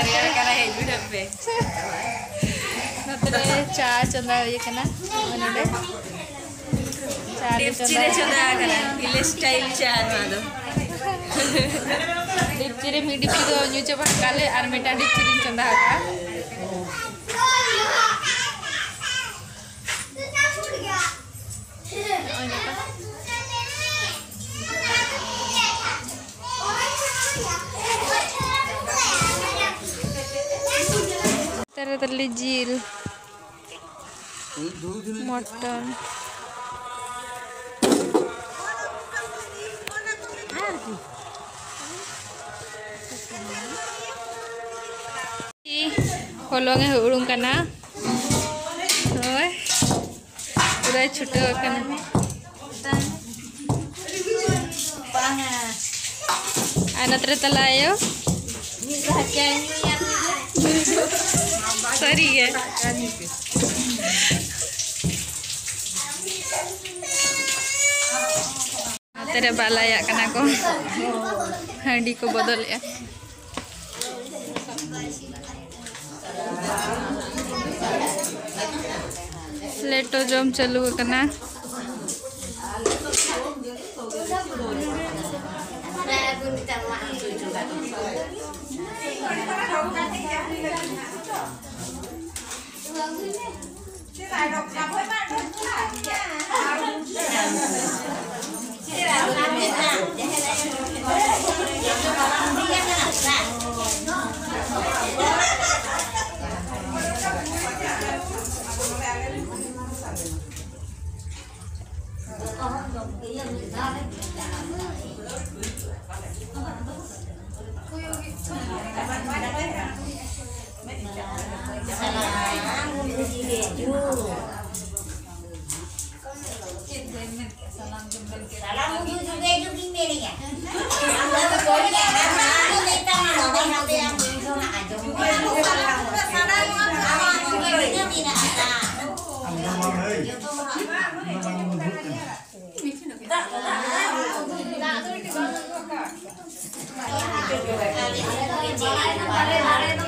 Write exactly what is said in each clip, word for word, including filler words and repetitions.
ᱠᱟᱱᱟ, ᱦᱮᱡ ᱵᱤᱰᱟᱹᱜ ᱯᱮ᱾ ᱱᱚᱛᱮ ᱨᱮ ᱪᱟ ᱪᱚᱸᱫᱟ ᱦᱩᱭ ᱟᱠᱟᱱᱟ᱾ ᱱᱚᱜᱼᱚᱭ ᱱᱚᱰᱮ ᱪᱟ ᱞᱮ ᱰᱮᱠᱪᱤ ᱨᱮ ᱪᱚᱸᱫᱟ ᱪᱚᱸᱫᱟ ᱟᱠᱟᱱᱟ, ᱟᱠᱟᱱᱟ᱾ ᱵᱷᱤᱞᱮᱡᱽ ᱥᱴᱟᱭᱤᱞ ᱪᱟ ᱱᱚᱣᱟ ᱫᱚ᱾ ᱰᱮᱠᱪᱤ ᱨᱮ ᱢᱤᱫ ᱰᱮᱠᱪᱤ ᱫᱚ ᱧᱩ ᱪᱟᱵᱟ ᱟᱠᱟᱫ ᱞᱮ, ᱟᱨ ᱢᱤᱫᱴᱟᱝ ᱰᱮᱠᱪᱤ ᱞᱤᱧ ᱪᱚᱸᱫᱟ ᱟᱠᱟᱫᱼᱟ᱾ ᱱᱚᱜᱼᱚᱭ ᱱᱚᱝᱠᱟ᱾ ᱛᱟᱨᱟᱛᱟᱨᱞᱤ ᱡᱤᱞ, ᱢᱚᱴᱚᱱ᱾ ᱦᱚᱞᱚᱝ ᱮ ᱦᱩᱲᱩᱝ ᱠᱟᱱᱟ᱾ ᱦᱳᱭ, ᱯᱩᱨᱟᱹᱭ ᱪᱷᱩᱴᱟᱹᱣ ᱟᱠᱟᱱᱟ᱾ ᱟᱨ ᱱᱚᱛᱮ ᱨᱮ ᱛᱟᱞᱟ ᱟᱭᱳ᱾ ᱥᱟᱹᱨᱤ ᱜᱮ᱾ ᱱᱚᱛᱮ ᱨᱮ ᱵᱟᱞᱟᱭᱟᱜ ᱠᱟᱱᱟ ᱠᱚ, ᱦᱟᱺᱰᱤ ᱠᱚ ᱵᱚᱫᱚᱞᱮᱜᱼᱟ᱾ ᱞᱮᱴᱚ ᱡᱚᱢ ᱪᱟᱹᱞᱩ ᱟᱠᱟᱱᱟ᱾ ᱥᱟᱱᱟᱢ ᱩᱫᱩᱜ ᱡᱩᱜᱮ ᱡᱩᱜᱤᱧ ᱢᱮᱱᱮᱜᱼᱟ᱾ ᱟᱢ ᱫᱚ ᱵᱟᱹᱲᱤᱡ ᱟᱜ ᱠᱟᱛᱷᱟ ᱟᱞᱚᱢ ᱢᱮᱛᱟᱢᱟ, ᱱᱚᱰᱮ ᱱᱚᱰᱮ ᱟᱢ ᱵᱩᱡᱷᱟᱹᱣ ᱢᱮ, ᱟᱸᱡᱚᱢ ᱢᱮ᱾ ᱟᱢᱟᱜ ᱛᱤᱱᱟᱹᱜ ᱢᱮᱱᱟᱜᱼᱟ? ᱡᱚᱛᱚ ᱦᱚᱲᱟᱜ ᱢᱮᱱᱟᱜᱼᱟ᱾ ᱫᱟᱜ ᱫᱚ ᱫᱟᱜ ᱫᱚ ᱫᱟᱜ ᱫᱚ ᱟᱹᱰᱤ ᱵᱟᱝ ᱫᱚᱨᱠᱟᱨ᱾ ᱟᱞᱮ ᱥᱮᱫ ᱫᱚ ᱪᱮᱫ ᱦᱚᱸ ᱵᱟᱞᱮ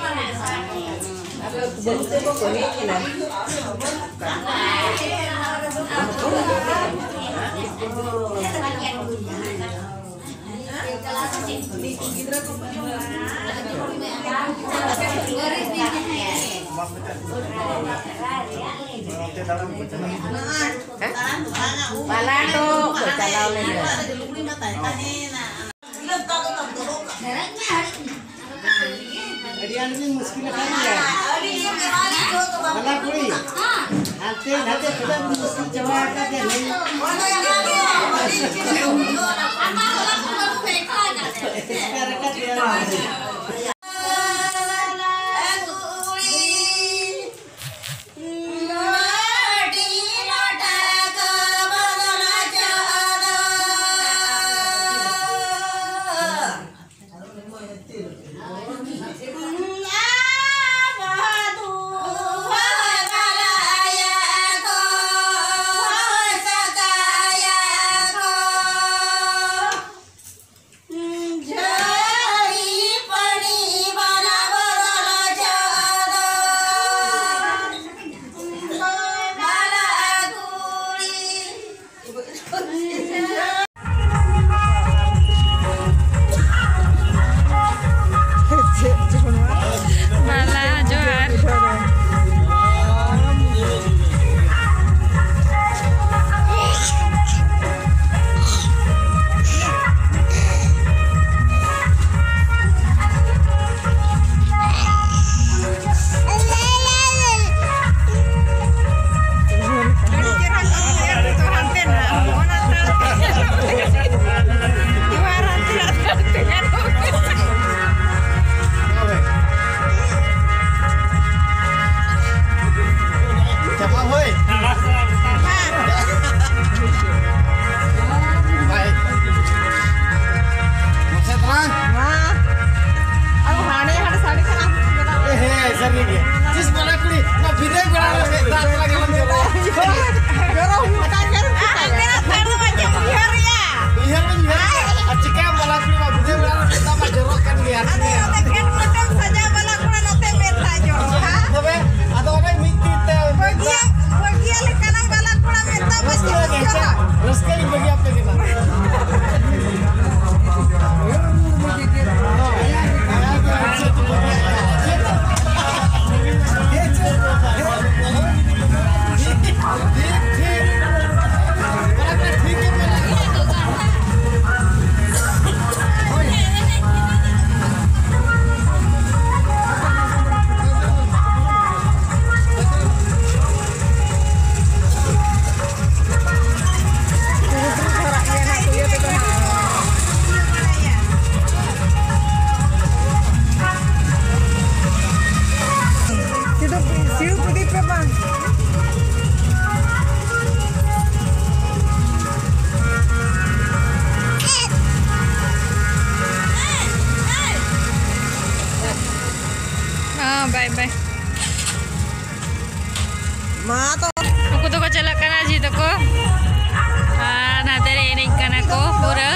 ᱯᱟᱞᱟ ᱫᱚ ᱠᱚ ᱪᱟᱞᱟᱣ ᱞᱮᱱ ᱜᱮᱭᱟ᱾ ᱟᱹᱰᱤ ᱟᱸᱴ ᱵᱤᱱ ᱢᱩᱥᱠᱤᱞ ᱟᱠᱟᱱ ᱜᱮᱭᱟ᱾ ᱵᱟᱞᱟ ᱠᱩᱲᱤ, ᱦᱟᱱᱛᱮ ᱱᱟᱛᱮ ᱛᱤᱱᱟᱹᱜ ᱵᱤᱱ ᱢᱩᱥᱠᱤᱞ ᱪᱟᱵᱟ ᱟᱠᱟᱫ ᱜᱮᱭᱟ, ᱞᱟᱹᱭ ᱢᱮ᱾ ᱮᱥᱠᱟᱨ ᱟᱠᱟᱫ ᱜᱮᱭᱟ᱾ ᱢᱟᱞᱟ ᱡᱚᱦᱟᱨ᱾ ᱢᱟ᱾ ᱟᱵᱚ ᱦᱟᱸᱰᱮ ᱦᱟᱸᱰᱮ ᱥᱟᱹᱲᱤ ᱠᱷᱟᱱ ᱟᱵᱚ ᱵᱚᱱ ᱵᱮᱱᱟᱣᱟ᱾ ᱦᱮᱸ, ᱥᱟᱹᱨᱤ ᱜᱮ᱾ ᱪᱤᱥ ᱵᱟᱞᱟ ᱠᱩᱲᱤ, ᱱᱚᱣᱟ ᱵᱤᱫᱟᱹᱭ ᱵᱮᱲᱟ ᱨᱮ ᱫᱟᱜ ᱛᱚᱞᱟ ᱜᱮ ᱵᱟᱝ ᱡᱚᱨᱚᱜᱼᱟ᱾ ᱡᱚᱨᱚ ᱦᱩᱭᱩᱜ ᱠᱟᱱ ᱜᱮᱭᱟ᱾ ᱟᱨ ᱦᱟᱱᱛᱮ ᱱᱟᱜ ᱯᱷᱮᱰ ᱫᱚ ᱵᱟᱝ ᱪᱚᱝ ᱩᱭᱦᱟᱹᱨ ᱨᱮᱭᱟ᱾ ᱩᱭᱦᱟᱨ ᱵᱟᱹᱧ ᱩᱭᱦᱟᱨ ᱠᱮᱫᱟ᱾ ᱟᱨ ᱪᱤᱠᱟᱹᱭᱟᱢ ᱵᱟᱞᱟ ᱠᱩᱲᱤ ᱢᱟ ᱵᱤᱫᱟᱹᱭ ᱵᱮᱲᱟ ᱨᱮ ᱫᱟᱜ ᱢᱟ ᱡᱚᱨᱚᱜ ᱠᱟᱱ ᱜᱮᱭᱟ᱾ ᱟᱫᱚ ᱱᱚᱛᱮ ᱠᱷᱮᱛ ᱠᱚᱛᱮᱢ ᱥᱟᱡᱟᱣ ᱵᱟᱞᱟ ᱠᱚᱲᱟ, ᱱᱚᱛᱮ ᱢᱮᱫ ᱫᱟᱜ ᱡᱚᱨᱚᱜᱼᱟ᱾ ᱥᱤᱣ ᱯᱨᱚᱫᱤᱯ ᱯᱮ ᱢᱟ᱾ ᱦᱮᱸ, ᱵᱟᱭ ᱵᱟᱭ᱾ ᱢᱟ ᱛᱚ᱾ ᱩᱱᱠᱩ ᱫᱚᱠᱚ ᱪᱟᱞᱟᱜ ᱠᱟᱱᱟ ᱡᱷᱤ ᱛᱟᱠᱚ᱾ ᱟᱨ ᱱᱟᱛᱮ ᱨᱮ ᱮᱱᱮᱡ ᱠᱟᱱᱟ ᱠᱚ ᱯᱩᱨᱟᱹ᱾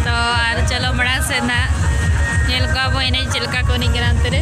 ᱛᱚ ᱟᱨ ᱪᱚᱞᱚ ᱢᱟᱲᱟᱝ ᱥᱮᱫ ᱱᱟᱜ ᱧᱮᱞ ᱠᱚᱣᱟ ᱵᱚ ᱮᱱᱮᱡ ᱪᱮᱫ ᱞᱮᱠᱟ ᱠᱚ ᱮᱱᱮᱡ ᱠᱟᱱᱟ ᱚᱱᱛᱮ ᱨᱮ᱾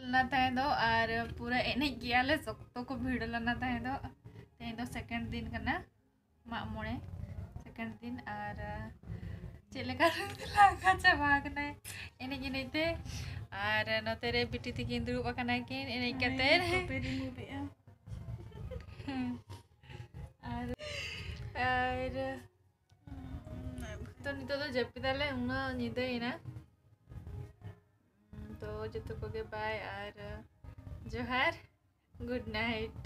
ᱞᱮᱱᱟ ᱛᱟᱦᱮᱸ ᱫᱚ ᱟᱨ ᱯᱩᱨᱟᱹ ᱮᱱᱮᱡ ᱜᱮᱭᱟᱞᱮ, ᱥᱚᱠᱛᱚ ᱠᱚ ᱵᱷᱤᱲ ᱞᱮᱱᱟ ᱛᱟᱦᱮᱸ ᱫᱚ᱾ ᱛᱮᱦᱮᱧ ᱫᱚ ᱥᱮᱠᱮᱱᱰ ᱫᱤᱱ ᱠᱟᱱᱟ, ᱢᱟᱜ ᱢᱚᱬᱮ ᱥᱮᱠᱮᱱᱰ ᱫᱤᱱ, ᱟᱨ ᱪᱮᱫ ᱞᱮᱠᱟ ᱞᱟᱸᱜᱟ ᱪᱟᱵᱟ ᱟᱠᱟᱱᱟᱭ ᱮᱱᱮᱡ ᱮᱱᱮᱡ ᱛᱮ᱾ ᱟᱨ ᱱᱚᱛᱮ ᱨᱮ ᱵᱤᱴᱤ ᱛᱤᱠᱤᱱ ᱫᱩᱲᱩᱵ ᱟᱠᱟᱱᱟ ᱠᱤᱱ ᱮᱱᱮᱡ ᱠᱟᱛᱮ᱾ ᱟᱨ ᱟᱨ ᱛᱚ ᱱᱤᱛᱚᱜ ᱫᱚ ᱡᱟᱹᱯᱤᱫᱟᱞᱮ, ᱩᱱᱟᱹᱜ ᱧᱤᱫᱟᱹᱭᱮᱱᱟ᱾ ᱛᱚ ᱡᱚᱛᱚ ᱠᱚᱜᱮ bye ᱟᱨ ᱡᱚᱦᱟᱨ, good night᱾